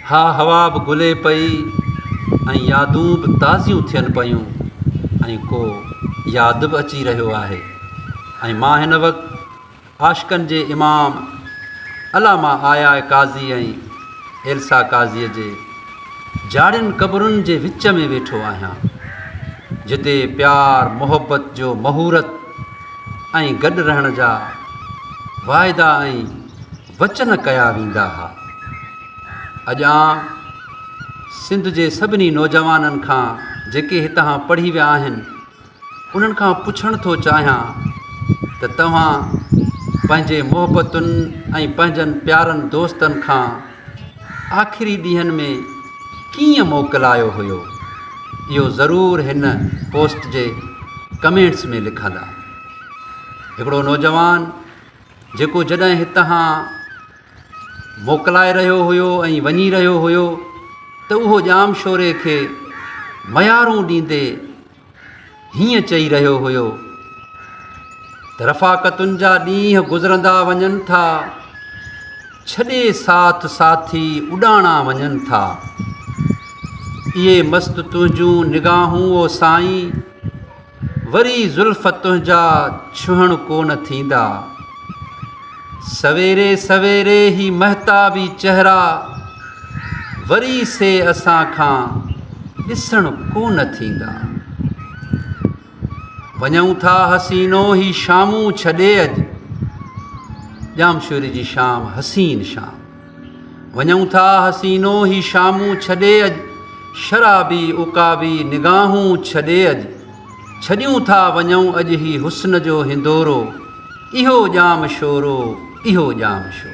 ها هوا به گهلي پئي ۽ يادون به تازيون ٿين پيون ۽ ڪو ياد به اچي رهيو آهي ۽ مان هن وقت عاشقن جي امام علامه آء آء قاضي ۽ ايلسا قاضيء جي جاڙين قبرن جي وچ ۾ ويٺو آهيان، جتي پيار محبت جو مهورت ۽ گڏ رهڻ جا واعدا ۽ وچن ڪيا ويندا ها. اڄ آن سنڌ جي سڀني نوجوانن کان جيڪي هتان پڙهي ويا آهن، انهن کان پڇڻ ٿو چاهيان ته توهان پنهنجي محبتن ۽ پنهنجن پيارن دوستن کان آخري ڏينهن ۾ ڪيئن موڪلايو هيو؟ اهو ضرور هن پوسٽ جي ڪمينٽس ۾ لکندا. هڪڙو نوجوان جيڪو جڏهن هتان موڪلائي رهيو هيو ۽ وڃي رهيو هيو ته اهو ڄام شوري کي ميارون ڏيندي هيئن چئي رهيو هيو ته رفاقتن جا ڏينهن گذرندا وڃن ٿا، ڇڏي ساٿ ساٿي اڏاڻا وڃن ٿا. اهي مست تنهنجون نگاهون او سائين، وري زلف تنهنجا ڇهڻ ڪونه ٿيندا. سويري سويري هي مهتابي چهرا، وري سي اسان کان ڏسڻ ڪونه ٿيندا. وڃون ٿا حسينو هي شامون ڇڏي اڄ، ڄامشوري جي شام حسين شام. وڃون ٿا حسينو هي شامون ڇڏي اڄ، شرابي عقابي نگاهون ڇڏي اڄ. ڇڏيون ٿا وڃون اڄ هي حسن جو هندورو، اهو ڄام شورو، اهو ڄام شورو.